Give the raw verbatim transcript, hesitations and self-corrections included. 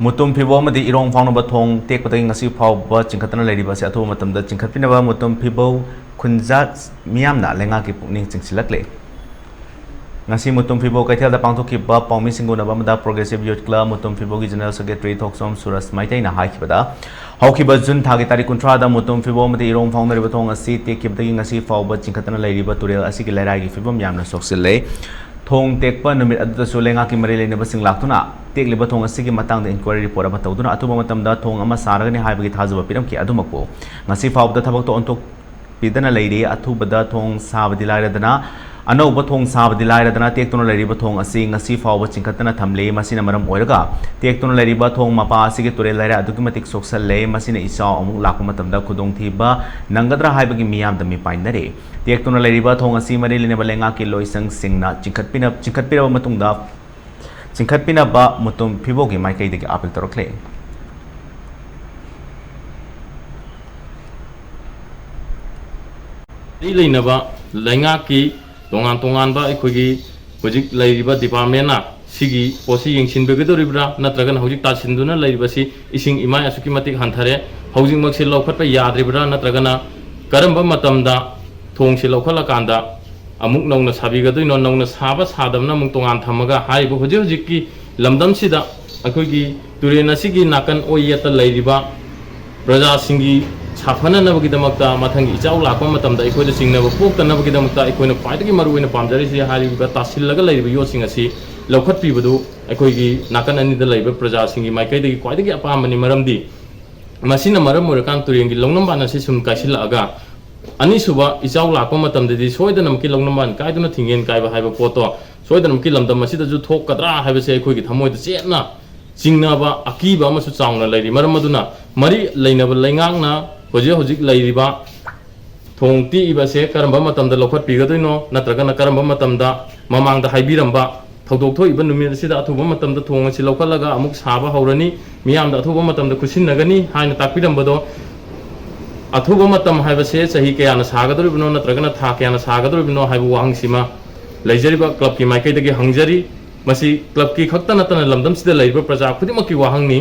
ꯃꯨꯇꯨꯝ ꯐꯤꯕꯧ ꯑꯃꯗꯤ ꯏꯔꯣꯡ ꯐꯥꯎꯅꯕ ꯊꯣꯡ ꯇꯦꯛꯄꯗꯒꯤ ꯉꯁꯤ ꯐꯥꯎꯕ ꯆꯤꯡꯈꯠꯇꯅ ꯂꯩꯔꯤꯕ ꯑꯁꯤ ꯑꯊꯨꯕ ꯃꯇꯝꯗ ꯆꯤꯡꯈꯠꯄꯤꯅꯕ ꯃꯨꯇꯨꯝ ꯐꯤꯕꯧ ꯈꯨꯟꯖꯥ ꯃꯤꯌꯥꯝꯅ ꯂꯩꯉꯥꯛꯀꯤ ꯄꯨꯛꯅꯤꯡ ꯆꯤꯡꯁꯤꯜꯂꯛꯂꯦ꯫ ꯉꯁꯤ ꯃꯨꯇꯨꯝ ꯐꯤꯕꯧ ꯀꯩꯊꯦꯜꯗ ꯄꯥꯡꯊꯣꯛꯈꯤꯕ ꯄꯥꯎꯃꯤꯁꯤꯡ ꯎꯅꯕ ꯑꯃꯗ Progressive Youth Club Mutum ꯐꯤꯕꯧꯒꯤ General Secretary ꯊꯣꯛꯆꯣꯝ ꯁꯨꯔꯖ ꯃꯩꯇꯩꯅ ꯍꯥꯏꯈꯤꯕꯗ, ꯍꯧꯈꯤꯕ ꯖꯨꯟ ꯊꯥꯒꯤ ꯇꯥꯔꯤꯛ ꯀꯨꯟꯊ꯭ꯔꯥꯗ ꯃꯨꯇꯨꯝ ꯐꯤꯕꯧ ꯑꯃꯗꯤ ꯏꯔꯣꯡ ꯐꯥꯎꯅꯔꯤꯕ ꯊꯣꯡ ꯑꯁꯤ ꯇꯦꯛꯈꯤꯕꯗꯒꯤ ꯉꯁꯤ ꯐꯥꯎꯕ ꯆꯤꯡꯈꯠꯇꯅ ꯂꯩꯔꯤꯕ ꯇꯨꯔꯦꯜ ꯑꯁꯤꯒꯤ ꯂꯩꯔꯥꯏꯒꯤ ꯐꯤꯕꯝ ꯌꯥꯝꯅ ꯁꯣꯛꯆꯤꯜꯂꯦ꯫ ꯊꯣꯡ ꯇꯦꯛꯄ ꯅꯨꯃꯤꯠ ꯑꯗꯨꯗꯁꯨ ꯂꯩꯉꯥꯛꯀꯤ ꯃꯔꯤ ꯂꯩꯅꯕꯁꯤꯡ ꯂꯥꯛꯇꯨꯅ ꯇꯦꯛꯂꯤꯕ ꯊꯣꯡ ꯑꯁꯤꯒꯤ ꯃꯇꯥꯡꯗ inquiry report ꯑꯃ ꯇꯧꯗꯨꯅ ꯑꯊꯨꯕ ꯃꯇꯝꯗ ꯊꯣꯡ ꯑꯃ ꯁꯥꯔꯒꯅꯤ ꯍꯥꯏꯕꯒꯤ ꯊꯥꯖꯕ ꯄꯤꯔꯝꯈꯤ꯫ ꯑꯗꯨꯃꯛꯄꯨ ꯉꯁꯤ ꯐꯥꯎꯕꯗ ꯊꯕꯛꯇ ꯑꯣꯟꯊꯣꯛ ꯄꯤꯗꯅ ꯂꯩꯔꯤ꯫ ꯑꯊꯨꯕꯗ ꯊꯣꯡ ꯁꯥꯕꯗꯤ ꯂꯥꯏꯔꯗꯅ, ꯑꯅꯧꯕ ꯊꯣꯡ ꯁꯥꯕꯗꯤ ꯂꯥꯏꯔꯗꯅ, ꯇꯦꯛꯇꯨꯅ ꯂꯩꯔꯤꯕ ꯊꯣꯡ ꯑꯁꯤ ꯉꯁꯤ ꯐꯥꯎꯕ ꯆꯤꯡꯈꯠꯇꯅ ꯊꯝꯂꯤ꯫ ꯃꯁꯤꯅ ꯃꯔꯝ ꯑꯣꯏꯔꯒ ꯇꯦꯛꯇꯨꯅ ꯂꯩꯔꯤꯕ ꯊꯣꯡ ꯃꯄꯥ ꯑꯁꯤꯒꯤ ꯇꯨꯔꯦꯜ ꯂꯩꯔꯥꯏ ꯑꯗꯨꯛꯀꯤ ꯃꯇꯤꯛ ꯁꯣꯛꯆꯜꯂꯦ꯫ ꯃꯁꯤꯅ ꯏꯆꯥꯎ ꯑꯃꯨꯛ ꯂꯥꯛꯄ ꯃꯇꯝꯗ ꯈꯨꯗꯣꯡꯊꯤꯕ ꯅꯪꯒꯗ꯭ꯔꯥ ꯍꯥꯏꯕꯒꯤ ꯃꯤꯌꯥꯝꯗ ꯃꯤꯄꯥꯏꯅꯔꯤ꯫ ꯇꯦꯛꯇꯨꯅ ꯂꯩꯔꯤꯕ ꯊꯣꯡ ꯑꯁꯤ ꯃꯔꯤ ꯂꯩꯅꯕ ꯂꯩꯉꯥꯛꯀꯤ ꯂꯣꯏꯁꯪꯁꯤꯡꯅ ꯆꯤꯡꯈꯠꯄꯤꯅ-, ꯆꯤꯡꯈꯠꯄꯤꯔꯕ ꯃꯇꯨꯡꯗ, ꯆꯤꯡꯈꯠꯄꯤꯅꯕ ꯃꯨꯇꯨꯝ ꯐꯤꯕꯧꯒꯤ ꯃꯥꯏꯀꯩꯗꯒꯤ ꯑꯥꯄꯤꯜ ꯇꯧꯔꯛꯂꯦ꯫ ꯃꯔꯤ ꯂꯩꯅꯕ ꯂꯩꯉꯥꯛꯀꯤ ꯇꯣꯉꯥꯟ ꯇꯣꯉꯥꯟꯕ ꯑꯩꯈꯣꯏꯒꯤ ꯍꯧꯖꯤꯛ ꯂꯩꯔꯤꯕ departmentꯅ ꯁꯤꯒꯤ ꯄꯣꯠꯁꯤ ꯌꯦꯡꯁꯤꯟꯕꯤꯒꯗꯧꯔꯤꯕ꯭ꯔꯥ, ꯅꯠꯇ꯭ꯔꯒꯅ ꯍꯧꯖꯤꯛ ꯇꯥꯁꯤꯟꯗꯨꯅ ꯂꯩꯔꯤꯕꯁꯤ ꯏꯁꯤꯡ ꯏꯃꯥꯏ ꯑꯁꯨꯛꯀꯤ ꯃꯇꯤꯛ ꯍꯟꯊꯔꯦ, ꯍꯧꯖꯤꯛꯃꯛꯁꯦ ꯂꯧꯈꯠꯄ ꯌꯥꯗ꯭ꯔꯤꯕ꯭ꯔꯥ, ꯅꯠꯇ꯭ꯔꯒꯅ ꯀꯔꯝꯕ ꯃꯇꯝꯗ ꯊꯣꯡꯁꯤ ꯂꯧꯈꯠꯂꯀꯥꯟꯗ ꯑꯃꯨꯛ ꯅꯧꯅ ꯁꯥꯕꯤꯒꯗꯣꯏꯅꯣ, ꯅꯧꯅ ꯁꯥꯕ ꯁꯥꯗꯕꯅ ꯑꯃꯨꯛ ꯇꯣꯉꯥꯟ ꯊꯝꯃꯒ ꯍꯥꯏꯔꯤꯕ ꯍꯧꯖꯤꯛ ꯍꯧꯖꯤꯛꯀꯤ ꯂꯝꯗꯝꯁꯤꯗ ꯑꯩꯈꯣꯏꯒꯤ ꯇꯨꯔꯦꯜ ꯑꯁꯤꯒꯤ ꯅꯥꯀꯟ ꯑꯣꯏ ꯌꯦꯠꯇ ꯂꯩꯔꯤꯕ ꯄ꯭ꯔꯖꯥꯁꯤꯡꯒꯤ ꯁꯥꯐꯅꯅꯕꯒꯤꯗꯃꯛꯇ, ꯃꯊꯪꯒꯤ ꯏꯆꯥꯎ ꯂꯥꯛꯄ ꯃꯇꯝꯗ ꯑꯩꯈꯣꯏꯗ ꯆꯤꯡꯅꯕ ꯄꯣꯛꯇꯅꯕꯒꯤꯗꯃꯛꯇ ꯑꯩꯈꯣꯏꯅ ꯈ꯭ꯋꯥꯏꯗꯒꯤ ꯃꯔꯨꯑꯣꯏꯅ ꯄꯥꯝꯖꯔꯤꯁꯤ ꯍꯥꯏꯔꯤꯕ ꯇꯥꯁꯤꯜꯂꯒ ꯂꯩꯔꯤꯕ ꯌꯣꯠꯁꯤꯡ ꯑꯁꯤ ꯂꯧꯈꯠꯄꯤꯕꯗꯨ ꯑꯩꯈꯣꯏꯒꯤ ꯅꯥꯀꯟ ꯑꯅꯤꯗ ꯂꯩꯔꯤꯕ ꯄ꯭ꯔꯖꯥꯁꯤꯡꯒꯤ ꯃꯥꯏꯀꯩꯗꯒꯤ ꯈ꯭ꯋꯥꯏꯗꯒꯤ ꯑꯄꯥꯝꯕꯅꯤ꯫ ꯃꯔꯝꯗꯤ ꯃꯁꯤꯅ ꯃꯔꯝ ꯑꯣꯏꯔꯀꯥꯟꯗ ꯇꯨꯔꯦꯜꯒꯤ ꯂꯧꯅꯝꯕꯥꯟ ꯑꯁꯤ ꯁꯨꯝ ꯀꯥꯏꯁꯤꯜꯂꯛꯑꯒ ꯑꯅꯤꯁꯨꯕ ꯏꯆꯥꯎ ꯂꯥꯛꯄ ꯃꯇꯝꯗꯗꯤ ꯁꯣꯏꯗꯅꯃꯛꯀꯤ ꯂꯧꯅꯝꯕꯥꯟ ꯀꯥꯏꯗꯨꯅ ꯊꯤꯡꯒꯦꯟ ꯀꯥꯏꯕ ꯍꯥꯏꯕ ꯄꯣꯠꯇꯣ ꯁꯣꯏꯗꯅꯃꯛꯀꯤ ꯂꯝꯗꯝ ꯑꯁꯤꯗꯁꯨ ꯊꯣꯛꯀꯗ꯭ꯔꯥ ꯍꯥꯏꯕꯁꯦ ꯑꯩꯈꯣꯏꯒꯤ ꯊꯃꯣꯏꯗ ꯆꯦꯠꯅ ꯆꯤꯡꯅꯕ, ꯑꯀꯤꯕ ꯑꯃꯁꯨ ꯆꯥꯎꯅ ꯂꯩꯔꯤ꯫ ꯃꯔꯝ ꯑꯗꯨꯅ ꯃꯔꯤ ꯂꯩꯅꯕ ꯂꯩꯉꯥꯛꯅ ꯍꯧꯖꯤꯛ ꯍꯧꯖꯤꯛ ꯂꯩꯔꯤꯕ ꯊꯣꯡ ꯇꯦꯛꯏꯕꯁꯦ ꯀꯔꯝꯕ ꯃꯇꯝꯗ ꯂꯧꯈꯠꯄꯤꯒꯗꯣꯏꯅꯣ, ꯅꯠꯇ꯭ꯔꯒꯅ ꯀꯔꯝꯕ ꯃꯇꯝꯗ ꯃꯃꯥꯡꯗ ꯍꯥꯏꯕꯤꯔꯝꯕ ꯊꯧꯗꯣꯛ ꯊꯣꯛꯏꯕ ꯅꯨꯃꯤꯠ ꯑꯁꯤꯗ ꯑꯊꯨꯕ ꯃꯇꯝꯗ ꯊꯣꯡ ꯑꯁꯤ ꯂꯧꯈꯠꯂꯒ ꯑꯃꯨꯛ ꯁꯥꯕ ꯍꯧꯔꯅꯤ, ꯃꯤꯌꯥꯝꯗ ꯑꯊꯨꯕ ꯃꯇꯝꯗ ꯈꯨꯠꯁꯤꯟꯅꯒꯅꯤ ꯍꯥꯏꯅ ꯇꯥꯛꯄꯤꯔꯝꯕꯗꯣ, ꯑꯊꯨꯕ ꯃꯇꯝ ꯍꯥꯏꯕꯁꯦ ꯆꯍꯤ ꯀꯌꯥꯅ ꯁꯥꯒꯗꯧꯔꯤꯕꯅꯣ ꯅꯠꯇ꯭ꯔꯒꯅ ꯊꯥ ꯀꯌꯥꯅ ꯁꯥꯒꯗꯧꯔꯤꯕꯅꯣ ꯍꯥꯏꯕ ꯋꯥꯍꯪꯁꯤꯃ ꯂꯩꯖꯔꯤꯕ clubꯀꯤ ꯃꯥꯏꯀꯩꯗꯒꯤ ꯍꯪꯖꯔꯤ꯫ ꯃꯁꯤ clubꯀꯤ ꯈꯛꯇ ꯅꯠꯇꯅ ꯂꯝꯗꯝꯁꯤꯗ ꯂꯩꯔꯤꯕ ꯄ꯭ꯔꯖꯥ ꯈꯨꯗꯤꯡꯃꯛꯀꯤ ꯋꯥꯍꯪꯅꯤ꯫